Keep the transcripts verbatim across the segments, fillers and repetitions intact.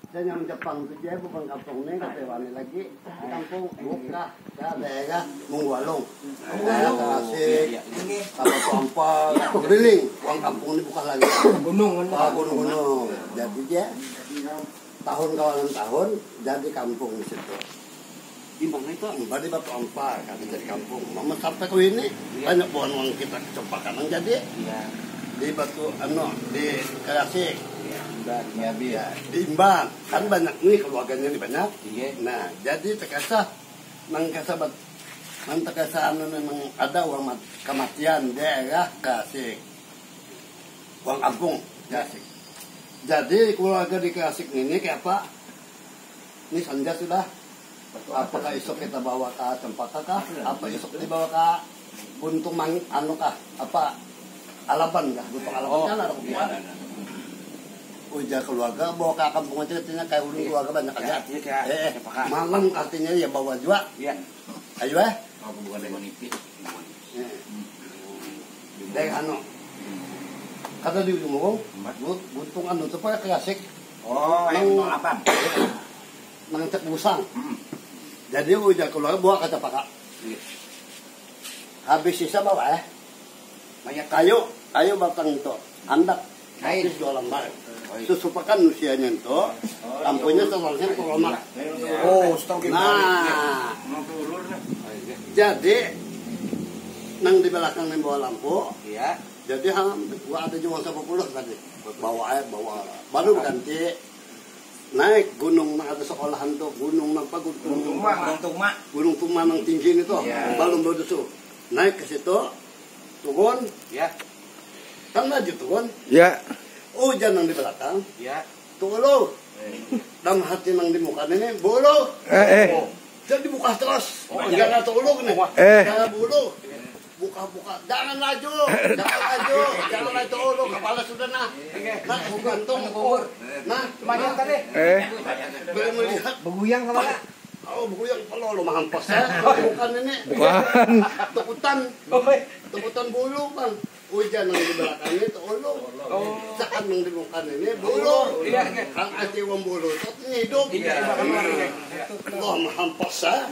Dan yang Jepang tu je bukan kampung ni, kata wani lagi. Kampung buka, ya, daerah Munggualung. Daerah Tasik, apa Tompol, Guliling. Uang kampung ni bukan lagi. Gunung, kan? Ah, gunung-gunung. Jadi je tahun kawalan tahun jadi kampung di situ. Di mana itu? Di Batu Ampar, kami jadi kampung. Mama sampai ke ini, iya, banyak buhan uang kita kecompakan yang jadi. Iya. Di Batu, anu, di Kerasik. Iya, Imban, Nyabi. Ya, di Imban. Kan banyak nih keluarganya nih, banyak. Iya. Nah, jadi terkasah, nang kasah bat-, nang terkasah anu memang ada uang mat-, kematian daerah Kerasik. Uang kampung, Kerasik. Jadi keluarga di Kerasik ini kayak apa? Ini sanja sudah. Apakah isuk kita bawa ke Cempaka kah? Apa isuk dibawa ke Buntung Mang-, anu kah? Apa Alaban kah? Buntung Alaban, oh, kan ada, iya, kuburan. Ujar keluarga bawa ke kampung aja, artinya kayak ulun, iya, keluarga banyak aja. Iya, iya, iya. Eh, eh, Cempaka. Malam artinya ya bawa juga. Iya. Ayo, eh. Oh, bukan dari Monipi. Eh. Dari anu. Kata di ujung, empat. Bu-, Buntung anu tu paya Kerasik. Oh, nang, yang Buntung Alaban. Nang cek busang. Hmm. Jadi ujar keluar bawa ke Cempaka. Iya. Habis sisa bawa, eh. Banyak kayu, kayu batang itu. Andak. Kain. Habis dua lambar. Oh, iya. Susupakan usianya itu, lampunya seharusnya corona. Oh, setahu kita. Nah. Mau ke ulur, nah. Oh, iya. Jadi, nang di belakang yang bawa lampu, iya, jadi, ha, gua ada juga sapuluh tadi. Bawa air, bawa. Baru ganti naik gunung nang ada sekolahan tuh, gunung apa, gunung, Gunung Tuma. Gunung Tuma. Gunung Tuma nang tinggi ini tuh. Iya. Balum badusu. Naik ke situ, turun. Ya. Kan maju turun. Ya. Ujar nang di belakang. Ya. Tuh lu. Eh. Dalam hati nang di muka ini, bulu. Eh, eh. Oh. Jadi buka terus. Oh, iya. Jangan tuh lu nih. Eh. Jangan bulu. Buka-buka, jangan laju, jangan laju, jangan laju, lu kepala sudah nah. Nah, gantung kubur. Nah, semuanya tadi. Eh. Belum melihat. Beguyang kepala. Oh, beguyang kepala lu mahampas ya. Bukan ini. Bukan. Tukutan. Tukutan bulu, Bang. Hujan yang di belakangnya itu ulu. Oh. Saat yang di muka ini bulu. Iya, iya. Kan ati wong bulu itu hidup. Iya, iya, iya. Wah, mahampas ya.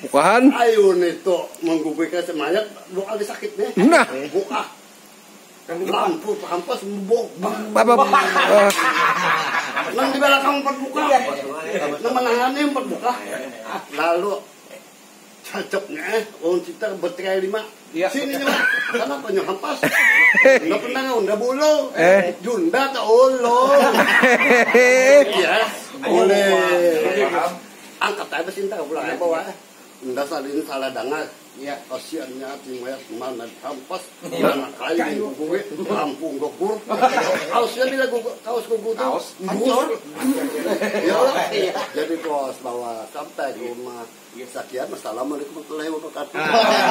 Bukan. Ayo nih tuh menggugui ke semayat dua kali sakit nih. Nah. Buka. Lampu hampas bubuk. Apa? Nang di belakang empat buka. Nang menangani empat buka. Lalu cacoknya, eh, orang kita bertikai lima. Iya. Sini nyawa. Kenapa nyawa hampas? Nggak pernah, nggak bulu. Eh. Junda tak ulu. Ya, boleh. Angkat aja cinta pulang ke bawah. Nda salin salah dangar. Iya. Kasiannya hati mayat mana dihampas. Iya. Mana kayu yang kukuwe, rampung gokur. Kaosnya bila gugur, kaos gugur tuh. Kaos hancur. Ya Allah. Iya. Jadi kaos bawa sampai ke rumah. Iya. Sekian, wassalamualaikum warahmatullahi wabarakatuh. Ah.